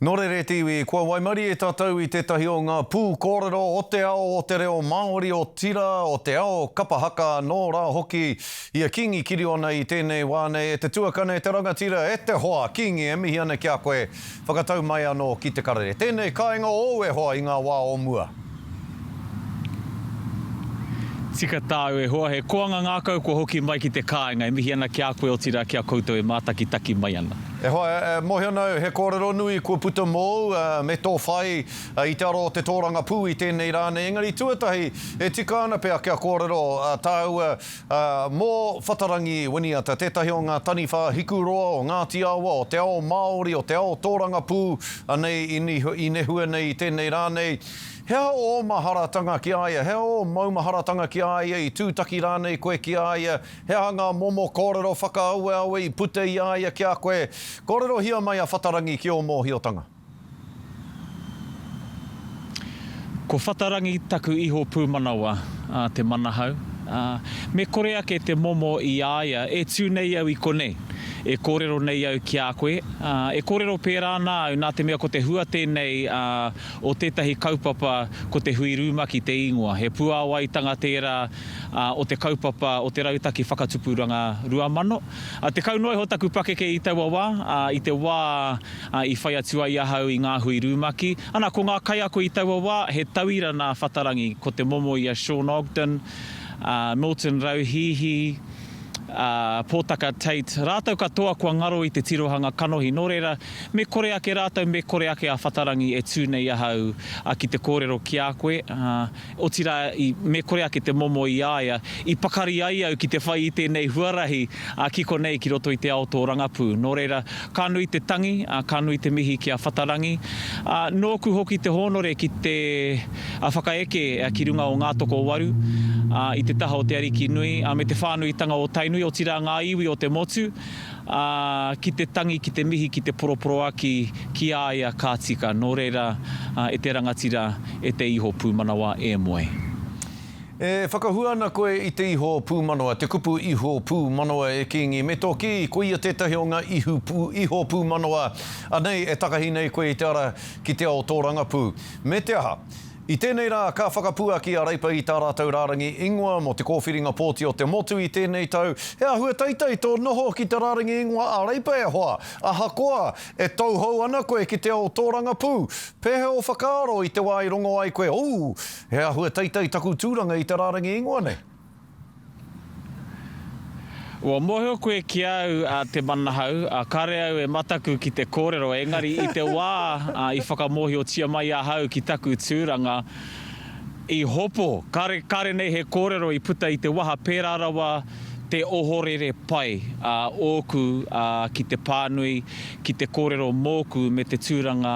Nō reira e te iwi, kua waimarie tātou i tētahi o ngā pū kōrero o te ao o te reo Māori, otirā, o te ao kapa haka anō rā hoki i a Kīngi Kiriona i tēnei wā nei. E te tuakana, e te rangatira, e te hoa, Kīngi, e mihi ana ki a koe, whakatau mai anō ki te karere. Tēnei kāinga ōu e hoa i ngā wā o mua. Tika tāu e hoa, he koanga ngākau kua hoki mai ki te kāinga, e mihi ana ki a koe otirā ki a koutou e mātakitaki mai ana. E hoa, e mōhio ana au he kōrero nui kua puta mōu me tō whai i te aro o te tōrangapū i tēnei rā nei, engari tuatahi e tika ana pea kia kōrero tāua mō Whatarangi Winiata, tētahi o ngā taniwha hikuroa o Ngāti Awa, o te ao Māori, o te ao tōrangapū, anei i nehua nei i tēnei rā nei. He aha ō maharatanga ki a ia? He aha ō maumaharatanga ki a ia? I tūtaki rānei koe ki a ia? He aha ngā momo kōrero whakaaweawe i puta i a ia ki a koe? Kōrerohia mai a Whatarangi ki ō mōhiotanga. Ko Whatarangi taku iho pūmanawa, a Te Manahau, ā, me kore ake te momo i a ia e tū nei au i konei, e kōrero nei au ki a koe, ā, e kōrero pērā ana au nā te mea ko te hua tēnei, ā, o tētahi kaupapa ko te Hui Rumaki te ingoa. He puāwaitanga tērā o te kaupapa o te Rautaki Whakatupuranga 2000. 10 noa iho taku pakeke i taua wā, i te wā i whai atu ai ahau i ngā hui rumaki. Ana, ko ngā kaiako i taua wā, he tauira nā Whatarangi, ko te momo i a Sean Ogden, Milton Rauhihi, a Pōtaka Tait, rātou katoa kua ngaro i te tirohanga kanohi. Nō reira, Me kore ake rātou, me kore ake a Whatarangi e tū nei ahau ki te kōrero ki a koe, otirā, me kore ake te momo i a ia, i pakari ai au ki te whai i tēnei huarahi ki konei ki roto i te ao tōrangapū. Nō reira, ka nui te tangi, ka nui te mihi ki a Whatarangi. Nōku hoki te hōnore ki te whakaeke ki runga o Ngātokowaru, i te taha o Te Arikinui, me te whānuitanga o Tainui, otirā ngā iwi o te motu. Ā, ki te tangi, ki te mihi, ki te poroporoaki ki a ia ka tika. Nō reira, e te rangatira, e te iho pūmanawa, e moe. E whakahua ana koe i te iho pūmanawa, te kupu iho pūmanawa e Kīngi, me tō kī, koia tētahi o ngā ihu, iho pūmanawa anei e takahi nei koe i te ara ki te ao tōrangapū. Me te aha? I tēnei rā ka whakapuaki a Reipa i tā rātou rārangi ingoa mō te kōwhiringa pōti o te motu i tēnei tau. He āhua teitei tō noho ki te rārangi ingoa a Reipa e hoa, ahakoa e tauhou ana koe ki te ao tōrangapū. Pēhea ō whakaaro i te wā i rongo ai koe, Ooh, he āhua teitei taku tūranga i te rārangi ingoa nei? Ua mōhio koe ki a au a Te Manahau, a kare au e mataku ki te kōrero, engari i te wā i whakamōhiotia mai ahau ki taku tūranga, i hopo, kare, kare nei he kōrero i puta i te waha pērā rawa te ohorere pai ōku ki te pānui, ki te kōrero mōku me te tūranga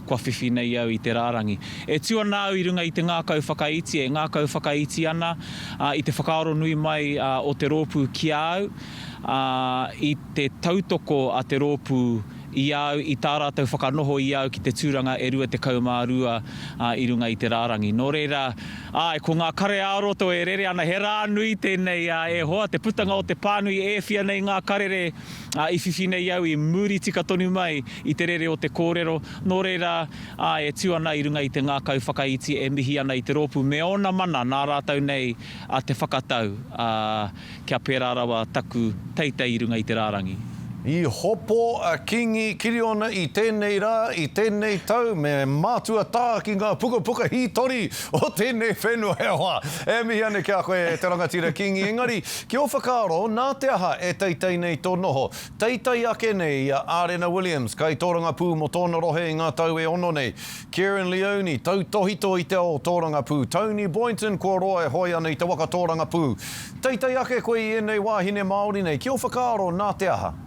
kua whiwhi nei au i te rārangi. E tū ana au i runga i te ngākau whakaiti, e ngākau whakaiti ana, ā, i te whakaaro nui mai o te rōpū ki a au, ā, i te tautoko a te rōpū i a au, i tā rātou whakanoho i a au ki te tūranga e 22 i runga i te rārangi. Nō reira, āe, ko ngā kare ā-roto e rere ana, he rā nui tēnei, ā, e hoa, te putanga o te pānui e whia nei ngā karere, ā, i whiwhi nei au i muri tika tonu mai i te rere o te kōrero, nō reira, Ā, e tū ana i runga i te ngākau whakaiti e mihi ana i te rōpū me ōna mana nā rātou nei a te whakatau, ā, kia pērā rawa taku teitei i runga i te rārangi. I hopo a Kingi Kiriona i tēnei rā, i tēnei tau, me mātua tā ki ngā pukapuka hītori o tēnei whenua e hoa. E mihi ana ki a koe e te rangatira Kingi, engari, ki ō whakaaro, nā te aha e teitei nei tō noho? Teitei ake nei i a Ārena Williams, kaitōrangapū mō tōna rohe i ngā tau e ono nei. Kieran Leoni, tautōhito i te ao tōrangapū. Tony Boynton, kua roa e hoe ana i te waka tōrangapū. Teitei ake koe i ēnei wāhine Māori nei, ki ō whakaaro nā te aha?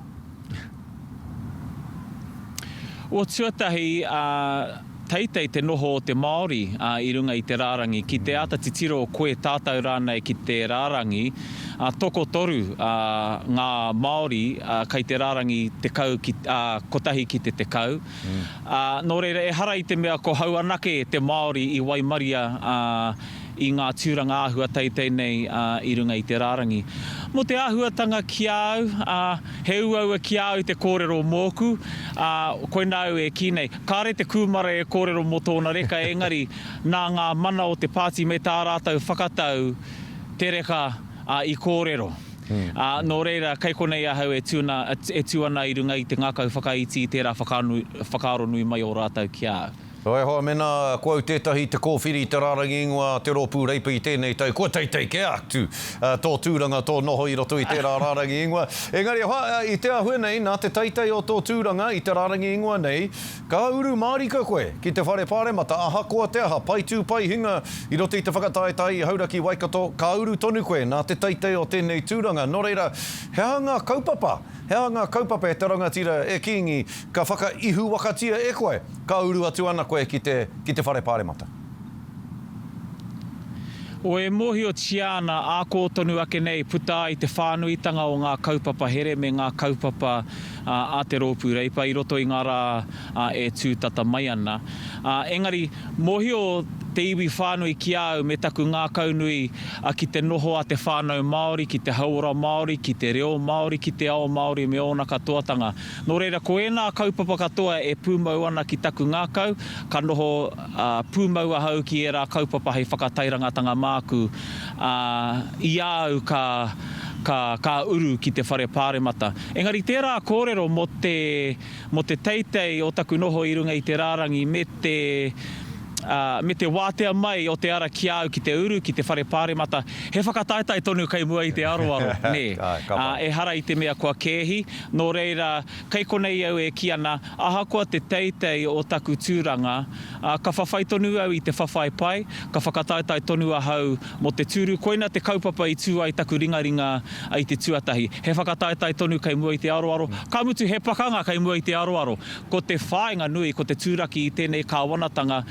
O tuatahi, teitei te noho o te Māori i runga i te rārangi. Ki te āta titiro koe, tātou rānei ki te rārangi, tokotoru ngā Māori kei te rārangi tekau ki, kotahi ki te tekau. Nō reira, ehara i te mea ko hau anake te Māori i waimaria. i ngā tūranga āhua teitei nei i runga i te rārangi. Mō te āhuatanga ki a au, he uaua ki a au te kōrero mōku, ā, koinā au e kī nei, kāre te kūmara e kōrero mō tōna reka engari nā ngā mana o te pāti me tā rātou whakatau te reka i kōrero. Ā, nō reira, kei konei ahau e tū ana, e tū ana i runga i te ngākau whakaiti i tērā whakaaro nui mai o rātou ki a au. Nō e hoa, mēnā ko au tētahi te kōwhiri i te rārangi ingoa a te rōpū Reipa i tēnei tau, kua teitei kē atu tō tūranga, tō noho i roto i tērā rārangi ingoa. Engari e hoa, i te āhua nei, nā te teitei o tō tūranga i te rārangi ingoa nei, ka uru mārika koe ki te Whare Pāremata, ahakoa te aha, pai tū pai hinga i roto i te whakataetae i Hauraki Waikato, ka uru tonu koe nā te teitei o tēnei tūranga. Nō reira, he aha ngā kaupapa? He aha ngā kaupapa e te rangatira, e Kīngi, ka whakaihuwakatia e koe, ka uru atu ana koe ki te, ki te Whare Pāremata? O E mōhiotia ana ā kō tonu ake nei puta ai te whānuitanga o ngā kaupapa here me ngā kaupapa a te Rōpū Reipa i roto i ngā rā e tū tata mai ana. Engari, mōhio te iwi whānui ki a au me taku ngākaunui ki te noho a te whānau Māori, ki te hauora Māori, ki te reo Māori, ki te ao Māori me ōna katoatanga. Nō reira, ko ēnā kaupapa katoa e pūmau ana ki taku ngākau, ka noho pūmau ahau ki ērā kaupapa hei whakatairangatanga māku, ā, i a au ka, ka, ka uru ki te whare pāremata. Engari tērā kōrero mō te, mō te teitei o taku noho i runga i te rārangi me te, ā, me te wātea mai o te ara ki a au ki te uru ki te whare pāremata, he whakataetae tonu kei mua i te aroaro, nē. Ā, ehara i te mea kua kēhi, nō reira, kei konei au e kī ana, ahakoa te teitei o taku tūranga, ā, ka whawhai tonu au i te whawhai pai, ka whakataetae tonu ahau mō te tūru, koina te kaupapa i tū ai taku ringaringa i te tuatahi. He whakataetae tonu kei mua i te aroaro, ka mutu he pakanga kei mua i te aroaro. Ko te whāinga nui ko te tūraki i tēnei kāwanatanga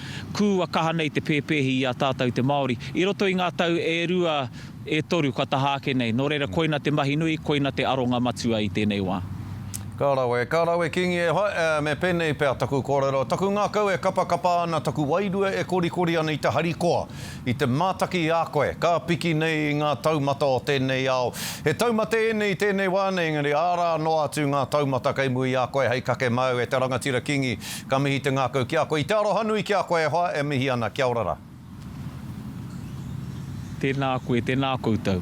kua kaha nei te pēpēhi i a tātou te Māori i roto i ngā tau e rua, e toru kua taha ake nei. Nō reira koina te mahi nui, koina te aronga matua i tēnei wā. Ka rawe, ka rawe Kingi e hoa, me pēnei pea taku kōrero, taku ngākau e kapakapa ana, taku wairua e korikori ana i te harikoa. I te mātaki i a koe, ka piki nei i ngā taumata o tēnei ao. He taumata ēnei i tēnei wā nei, engari ārā noa atu ngā taumata kei mua i a koe hei kake māu e te rangatira Kingi. Ka mihi te ngākau ki a koe. I te aroha nui ki a koe e hoa, e mihi ana. Kia ora rā. Tēnā koe, tēnā koutou.